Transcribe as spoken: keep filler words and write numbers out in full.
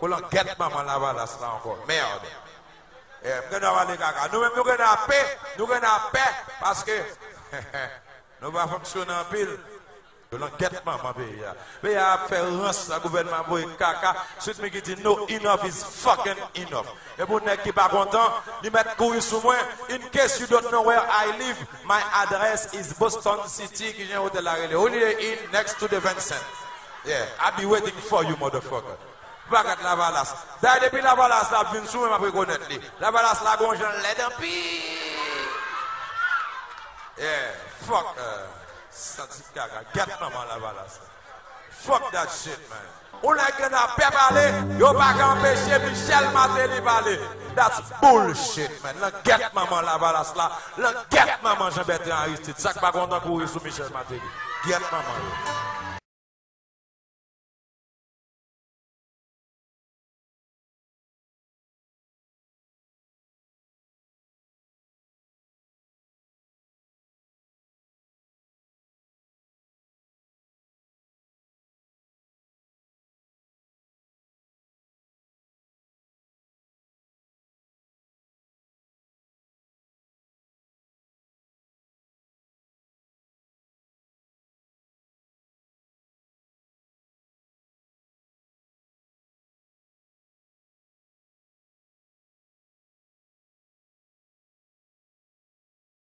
Kolangyèt manman Lavalas la ankò. Merde. Eh, m gen dwa pale kaka. Nou menm nou gen dwa pè, nou gen dwa pè, paske nou pa fonksyone anpil. Kolangyèt manman peyi a. Peyi a ap fè rans la, gouvènman ap voye kaka. Sweet Micky di no, enough is fucking enough. E pou nèg ki pa kontan, li mèt kouri sou mwen. In case you don't know where I live, my address is Boston City, ki jan otèl la rele Holiday Inn next to the Vincent. Yeah, I be waiting for you, motherfucker. Bagay Lavalas. Dayè depi Lavalas la ap vin sou mwen, m ap rekonèt li. Lavalas la gon jan lèd anpil. Yeah, fuck. Uh, santi kaka. Gyèt manman Lavalas. Fuck that shit, man. Ou nèg gen nan pè pale, yo pa ka anpeche Michel Martelly pale. That's bullshit, man. Langyèt manman Lavalas la. Langyèt manman Jean Bertrand Aristide. Sa k pa kontan kouri sou Michel Martelly. Gyèt manman yo.